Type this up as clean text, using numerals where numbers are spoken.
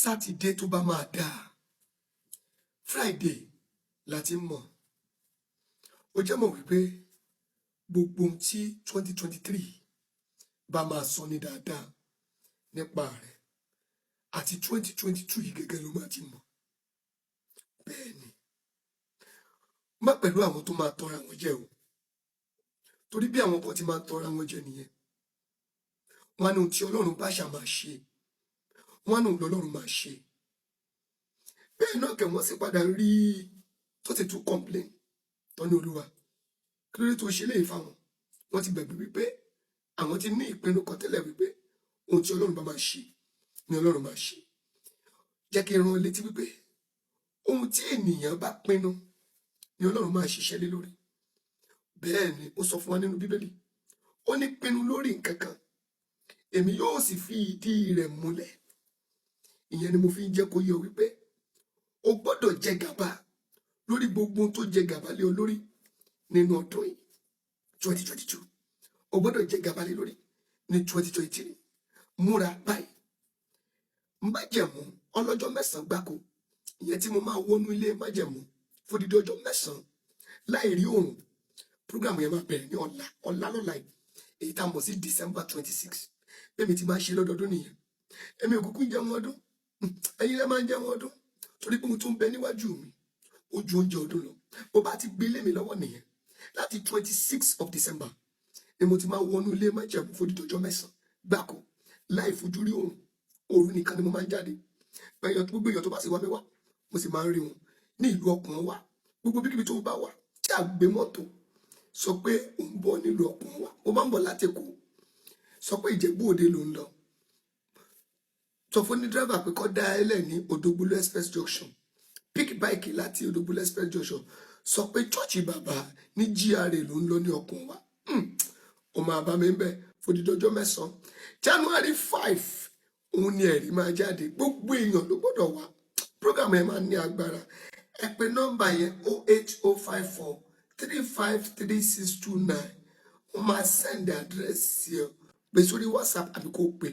Sátidé tó bá máa dáa, Friday la ti ń mọ̀. Ó jẹ́ mọ̀ wípé gbogbo ohun tí 2023 bá máa sọ ní dáadáa nípa rẹ̀ àti 2022 yìí gẹ́gẹ́ ló máa ti mọ̀. Bẹ́ẹ̀ ni, má pẹ̀lú àwọn tó máa tọra wọn jẹ o, torí bí àwọn kan ti máa tọra wọn jẹ nìyẹn. Wọn á ní ohun tí Ọlọ́run bá ṣà máa ṣe, wọn á ní òun lọ́lọ́run máa ṣe. Bẹ́ẹ̀ náà kẹ̀, wọ́n sì padà rí tó ti tún complain tọ́ni, "Olúwa, kí ló dé tó ṣe léyìí fáwọn?" Wọ́n ti gbàgbé wípé àwọn ti ní ìpinnu kan tẹ́lẹ̀ wípé ohun tí Ọlọ́run bá máa ṣe ni Ọlọ́run máa ṣe. Jẹ́ kí n rán létí wípé ohun tí ènìyàn bá pinnu ni Ọlọ́run máa ṣiṣẹ́ lé lórí. Bẹ́ẹ̀ ni ó sọ fún wa nínú Bíbélì, ó ní, "Pinnu lórí nǹkan kan, èmi yóò sì fi ìdí rẹ̀ múlẹ̀." Ìyẹn ni mo fi ń jẹ́ kó yé ọ wípé o gbọ́dọ̀ jẹ gàba lórí gbogbo ohun tó jẹ gàba lé ọ lórí nínú ọdún yìí, 2022. O gbọ́dọ̀ jẹ gàba lé lórí ní 2023. Múra báyìí. Májẹ̀mú ọlọ́jọ́ 9 gbáko, ìyẹn tí mo máa wọnú ilé májẹ̀mú fódìdí ọjọ́ 9 láì rí òòrùn. Program yẹn máa bẹ̀rẹ̀ ní ọ̀la ọ̀la lọ́la yìí, èyí tá a mọ̀ sí December 26. Bẹ́ẹ̀ mi ti máa ṣe lọ́dọọdún nìyẹn. Èmi ò kúkú ń jẹun ọdún, ẹ̀yin lẹ máa ń jẹun ọdún, torí pé mo tún bẹ níwájú mi ó ju oúnjẹ ọdún lọ. Bó bá ti gbé lé mi lọ́wọ́ nìyẹn, láti 26 of December ni mo ti máa wọnú ilé májẹ̀mú fódìdí ọjọ́ 9 gbáko láì fojú rí òòrùn. Òru nìkan ni mo máa ń jáde. Gbẹ̀yàn gbogbo èèyàn tó bá sì wá mi wá, mo sì máa ń rí wọn ní ìlú ọkùnrin wa. Gbogbo bíkíbi tó bá wà tí a gbé mọ́tò, sọ pé ò ń bọ̀ nílùú ọkùnrin wa. Ó máa ń bọ̀ láti Èkó, sọ pé Ìjẹ̀bú Òde ló ń lọ. Sọ fún ní driver pé kó dá ẹ lẹ̀ ní Òdògbólú Express Junction. Pick bike láti Òdògbólú Express Junction, sọ pé church bàbá ní GRA ló ń lọ ní ọkùnrin wa. Ó máa bá mi ń bẹ̀ fòdìdí ọjọ́ 9. January 5, òun ni ẹ̀rí máa jáde. Gbogbo èèyàn ló gbọ́dọ̀ wá. Program yẹn máa ní agbára. Ẹ pè nọ́mbà yẹn, 08054353629. Wọ́n máa send address sí ọ. Pè sórí WhatsApp àbí kó pè.